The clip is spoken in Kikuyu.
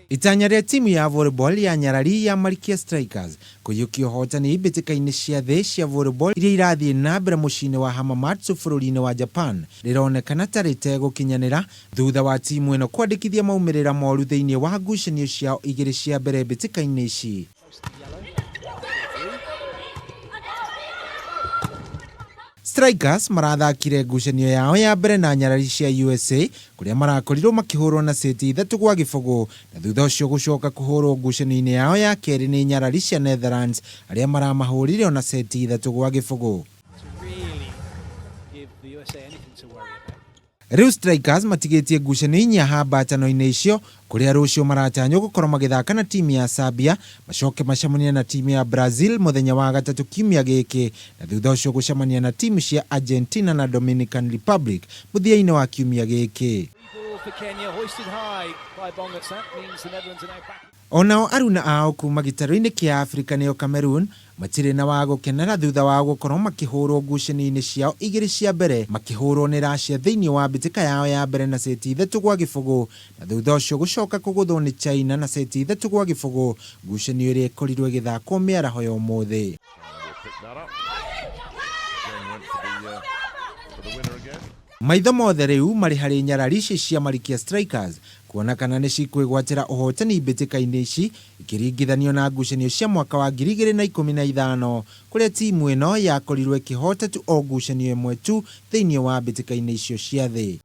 Itanya rĩa timu ya volleyball ya nyarari ya Malkia Strikers kũiyũkia ũhotani mbĩtĩka-inĩ cia thĩ cia volleyball iria irathiĩ na mbere mũciĩ-inĩ wa Hamamatsu bũrũri-inĩ wa Japan rĩronekana ta rĩtegũkinyanĩra thutha wa timu ĩno kwandĩkithia maumĩrĩra moru thĩinĩ wa ngucanio ciao igĩrĩ cia mbere mbĩtĩka-inĩ ici. Strikers marathakire ngucanio yao ya mbere na nyarari cia USA kũrĩa marakorirwo makĩhũrwo na seti 3-0 na thutha ũcio gũcoka kũhũrwo ngucanio-inĩ yao ya kerĩ nĩ nyarari cia Netherlands arĩa maramahũrire ona seti 3-0. Rĩu Strikers matigĩtie ngucanio inya hambatano-inĩ icio kũrĩa rũciũ maratanywo gũkorwo magĩthaka na timu ya Serbia macoke macemanie na timu ya Brazil mũthenya wa gatatũ kiumia gĩkĩ na thutha ũcio gũcemania na timu cia Argentina na Dominican Republic mũthia-inĩ wa kiumia gĩkĩ. Onao aruna ao kuma gĩtarũ-inĩ kĩa Afrika nĩo Cameroon matirĩ na wa gũkenera thutha wao gũkorwo makĩhũrwo ngucanio-inĩ ciao igĩrĩ cia mbere makĩhũrwo nĩ Russia thĩinĩ wa mbĩtĩka yao ya mbere na seti 3-0 na thutha ũcio gũcoka kũgũthwo nĩ China na seti 3-0 ngucanio ĩrĩa ĩkorirwo ĩgĩthakwo mĩaraho ya ũmũthĩ. Maitho mothe rĩu marĩ harĩ nyarari ici cia Malkia Strikers kuona kana nĩ cikwĩgwatĩra ũhotani mbĩtĩka-inĩ ici ikĩringithanio na ngucanio cia mwaka wa 2015 kũrĩa timu ĩno yakorirwo ĩkĩhota tu o ngucanio ĩmwe tu thĩinĩ wa mbĩtĩka-inĩ icio cia thĩ.